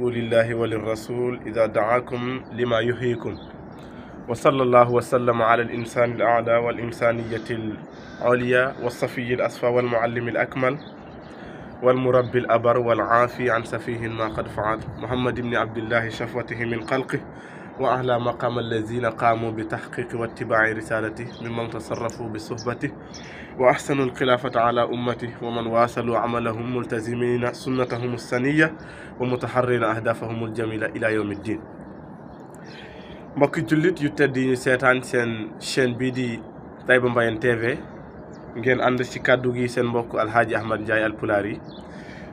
لله وللرسول إذا دعاكم لما يحييكم وصلى الله وسلم على الإنسان الأعلى والإنسانية العليا والصفي الأصفى والمعلم الأكمل والمربي الأبر والعافي عن سفيه ما قد فعل محمد بن عبد الله شفوته من خلقه وأعلى مقام الذين قاموا بتحقيق واتباع رسالته ممن تصرفوا بصحبته وأحسنوا الخلافة على أمته ومن واصلوا عملهم ملتزمين سنتهم السنية ومتحرين أهدافهم الجميلة إلى يوم الدين. mbokki jullit yu tedd yi ñu seetaan seen chaîne bii di Taïba Mbayene TV ngeen ànd ci kàddu gi seen mbokk Alhaji Ahmed Ndiaye Alpulaar yi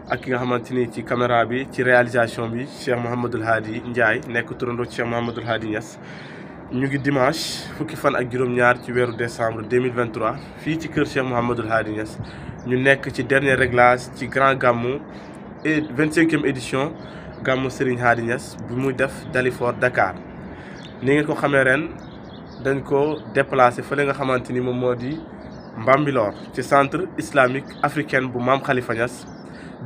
ak ki nga xamante ni ci caméra bi ci réalisation bi Cheikh Mouhamadul Hadi Ndiaye nekk turandoo ci Cheikh Mouhamadul Hadi Niass. ñu ngi dimanche fukki fan ak juróom-ñaar ci weeru décembre 2023 fii ci kër Cheikh Mouhamadul Hadi Niass ñu nekk ci dernier réglage ci grand gàmmu et 25e édition gàmmu Serigne Hadi Niass bi muy def Dalifort Dakar. ni ngeen ko xamee ren dañ ko déplacé fële nga xamante ni moom moo di Mbambilor ci centre islamique africain bu Maam Khalifa Niass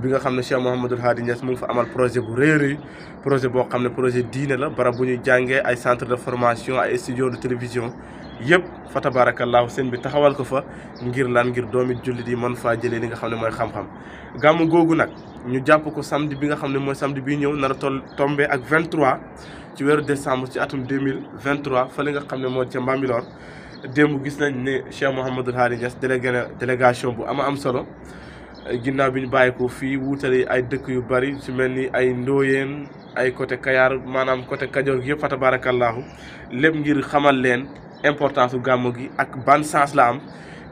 bi nga xam ne Cheikh Mouhamadul Hadi Niass mu ngi fa amal projet bu rëy projet boo xam ne projet diine la barab bu ñuy jàngee ay centre de formation ay studio de télévision yëpp fa tabarakallahu sëñ bi taxawal ko fa ngir lan ngir doomi jullit yi mën faa jëlee li nga xam ne mooy xam-xam. gàmmu googu nag ñu jàpp ko samedi bi nga xam ne mooy samedi bii ñëw nar a tombé ak 23 ci weeru décembre ci atum 2023 fële nga xam ne moo ca Mbambilor. démb gis nañ ne Cheikh Mouhamadul Hadi Niass délégation bu am solo ginnaaw bi ñu bàyyi ko fii wuutali ay dëkk yu bari su mel ni ay Ndóoyeen ay côté Kayar maanaam côté Kajoor gi yëpp fa tabarakallahu lépp ngir xamal leen importance su gàmmu gi ak ban sens la am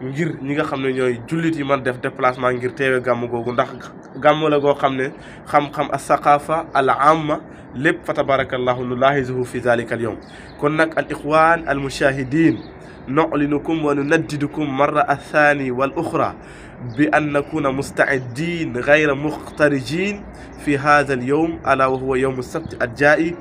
ngir ñi nga xam ne ñooy jullit yi mën def déplacement ngir teewe gàmmu googu ndax gàmmu la goo xam ne xam-xam as saqafa al amma lépp fa tabarakallahu nu laahizuhu fi zalika al yawm kon nag al ixwan al mushahidin nu'linukum wa nunaddidukum marra athani wal ukhra bi an nakuna musta'iddin ghayra mukhtarijin fi hadha al yawm ala wa huwa yawm as-sabt al-ja'i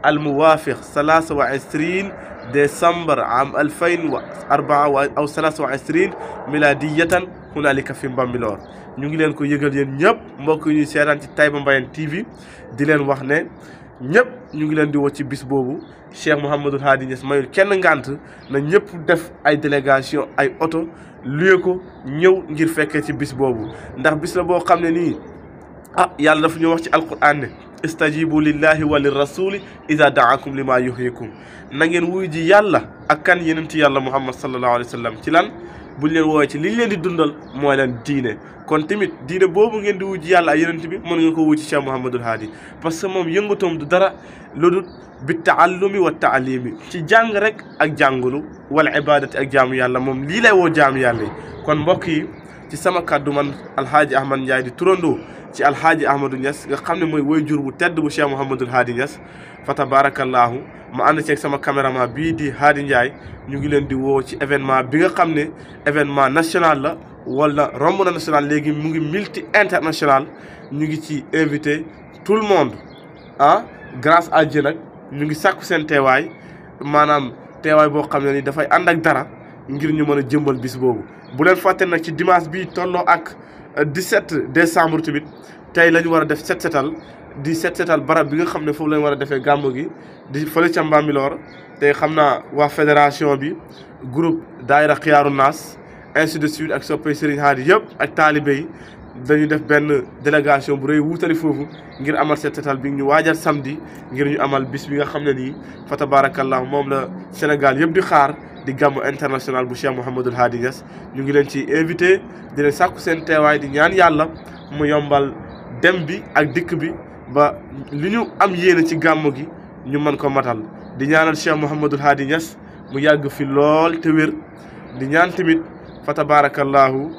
al-muwafiq 23 ديسمبر عام 2004 أو 23 ميلادية هنالك في Mbambilor ñu ngi leen ko yëgal yéen ñëpp mbokk yi ñuy seetaan ci Taïba Mbayene TV di leen wax ne ñëpp ñu ngi leen di woo ci bis boobu Cheikh Mouhamadul Hadi Niass mayul kenn ngant na ñëpp def ay délégation ay oto luye ko ñëw ngir fekkee ci bis boobu ndax bis la boo xam ne nii yàlla dafa ñu wax ci alquran ne istajibu lillahi wa lirrasuli ida daakum lima yuhyikum na ngeen wuy ji yàlla ak kan yenenti yàlla muhammad sallallahu alayhi wa sallam ci lan buñ leen woowee ci liñ leen di dundal mooy leen diine kon tamit diine boobu ngeen di wuy ji yàlla ak yenent bi mën ngeen ko wuy ci Cheikh Mouhamadul Hadi parce que moom yëngatoom du dara lu dul bi taallumi wa taalimi ci jàng rek ak jàngulu wala ibadati ak jaamu yàlla moom lii lay woo jaamu yàlla yi kon mbokk yi ci sama kàddu man Alhaji Ahmed Ndiaye di turandoo ci Alhaji Ahmadou Niass nga xam ne mooy woy jur bu tedd bu Cheikh Mouhamadul Hadi Niass fa tabarakallahu ma ànd ceeg sama caméraman bii di Hadi Ndiaye ñu ngi leen di woo ci événement bi nga xam ne événement national la wala romb na national léegi mu ngi multi international ñu ngi ci invité tout le monde grâce à Dieu nag ñu ngi sàkku seen teewaay maanaam teewaay boo xam ne ni dafay ànd ak dara ngir ñu mën a jëmbal bis boobu bu leen fàtte nag ci dimanche bi tolloo ak 17 décembre tamit tey la ñu war a def set setal di set setal barab bi nga xam ne foofu la ñu war a defee gàmmu gi di fële ca Mbambilor tey xam naa waa fédération bi groupe daayira Xiyaaru Naas ainsi de suite ak soppay Serigne Hadi yëpp ak taalibe yi dañuy def benn délégation bu rëy wuutali foofu ngir amal set setal bi ñu waajal samedi ngir ñu amal bis bi nga xam ne nii fa tabarakallah moom la Sénégal yëpp di xaar di gàmmu international bu Cheikh Mouhamadul Hadi Niass ñu ngi leen ci invité di leen sàkku seen teewaay di ñaan yàlla mu yombal dem bi ak dikk bi ba li ñu am yéene ci gàmmu gi ñu mën ko matal di ñaanal Cheikh Mouhamadul Hadi Niass mu yàgg fi lool te wér di ñaan tamit fa tabarakallahu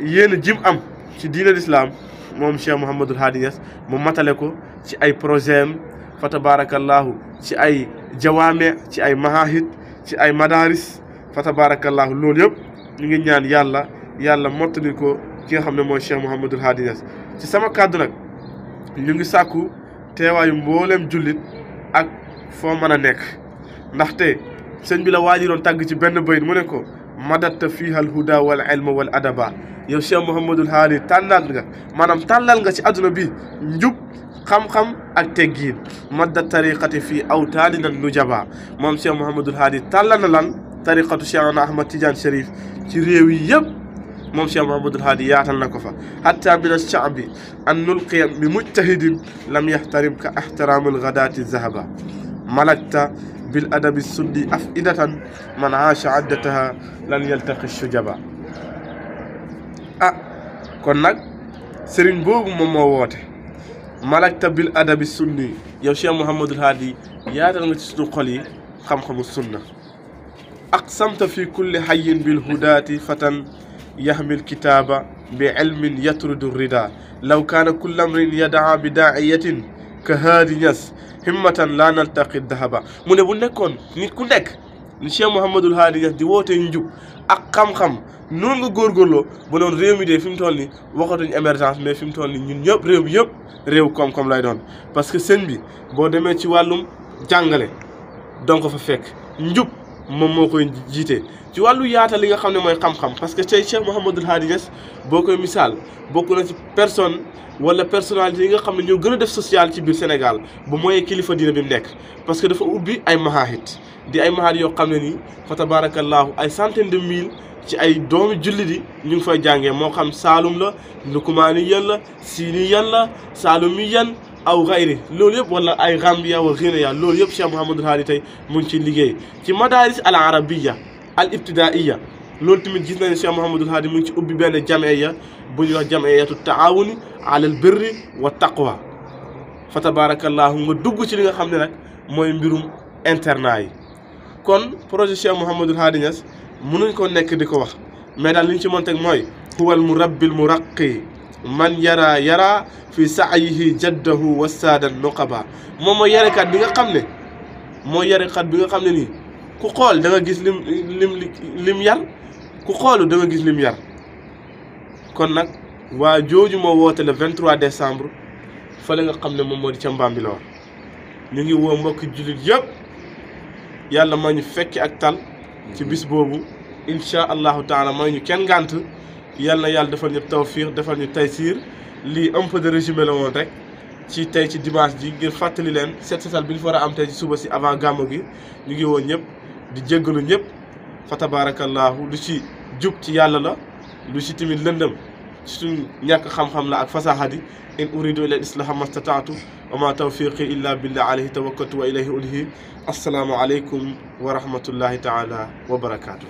yéene jim am ci diine l'islam moom Cheikh Mouhamadul Hadi Niass mu matale ko ci ay projet am fa tabarakallahu ci ay jawaame ci ay mahahid ci ay madaris fa tabarakallahu loolu yëpp ñu ngi ñaan yàlla mottali ko ki nga xam ne mooy Cheikh Mouhamadul Hadi Niass ci sama kàddu nag ñu ngi sàkku teewaayu mbooleem jullit ak foo mën a nekk ndaxte sëñ bi la waaji doon tàgg ci benn bayit mu ne ko madatta fiha al huda wal ilma wal adaba yow Cheikh Mouhamadul Haadi tànnal nga maanaam tàllal nga ci àdduna bi njub xam-xam ak teggiin madda tariqati fii awtaadina nujaba moom Cheikh Mouhamadul Haadi tàllal na lan tariqatu Cheikhna Ahmad Tidiane Chérif ci réew yi yëpp moom Cheikh Mouhamadul Haadi yaatal na ko fa hatta min ash-sha'bi an nulqiya bi mujtahidin lam yahtarim ka ihtiramil ghadati zahaba malakta bil adabi suddi afidatan man aasha addataha lan yaltaqi shujaba kon nag sëriñ boobu moom moo woote malakta bil adabi sunni yow Cheikh Mouhamadul Haadi yaatal nga ci suñu xol yi xam-xamu sunna aqsamta fi kulli hayyin bil hudaati fatan yahmil kitaaba bi ilmin yatrudu rida law kaana kullu amrin yadaa bi daa'iyatin ka haadi ñas himmatan laa naltaqi dahaba mu ne bu nekkoon nit ku nekk ni Cheikh Mouhamadul Haadi Ñas di wootee njub ak xam-xam noonu nga góorgóorloo ba doon réew mi de fi mu toll nii waxatuñu émergence mais fi mu toll nii ñun ñëpp réew mi yëpp réew koom-koom lay doon parce que sëñ bi boo demee ci wàllum jàngale donc fa fekk njub moom moo koy jiite ci wàllu yaatal li nga xam ne mooy xam-xam parce que tey Cheikh Mouhamadul Haadi Ñas boo koy misaal bokk na ci personne wala personnalité yi nga xam ne ñoo gën a def social ci biir Sénégal bu mooy kilifa diina bi mu nekk parce que dafa ubbi ay mahahit di ay mahahit yoo xam ne nii fa tabarakallahu ay centaine de mille ci ay doomi jullit yi ñu ngi fay jàngee moo xam Saalum la Lukumaani yan la Siini yan la Saalumi yan aw xayri loolu yëpp wala ay Gambia wa Guinea loolu yëpp Cheikh Mouhamadul Haadi tey mu ngi ci liggéey ci madaris al arabiya al ibtidaiya loolu tamit gis nañu Cheikh Mouhamadul Haadi mu ngi ci ubbi benn jameya bu ñuy wax jameyatu taawuni alal birri wa taqwa fa tabarakallahu nga dugg ci li nga xam ne nag mooy mbirum internat yi kon projet Cheikh Mouhamadul Haadi Ñas mënuñ ko nekk di ko wax mais daal li ñu ci mën teg mooy huwal murabbil muraqi man yara fi sa'yihi jaddahu wa saada nuqaba moom mooy yarekat bi nga xam ne mooy yarekat bi nga xam ne nii ku xool da nga gis lim yar ku xoolu da nga gis lim yar kon nag waa jooju moo woote le 23 décembre fële nga xam ne moom moo di ca Mbambilor ñu ngi woo mbokki jullit yëpp yàlla maa ñu fekki ak tal ci bis boobu incha allahu taala mooy ñu kenn ngànt yàlla na yàlla defal ñu tawfiq defal ñu taysiir lii un peu de résumé la woon rek ci tey ci dimanche ji ngir fàttali leen set setal bi ñu fa war a am tey ci suba si avant gàmmu gi ñu ngi woon ñëpp di jéggalu ñëpp fa tabarakallahu lu ci jub ci yàlla la lu ci tamit lëndëm ci suñ ñàkk xam-xam la ak fasaxadi in uridu ila islaha mastataatu wa ma tawfiqi illa billah alayhi tawakkaltu wa ilayhi ulhi assalaamu aleykum wa rahmatullahi taala wa barakaatu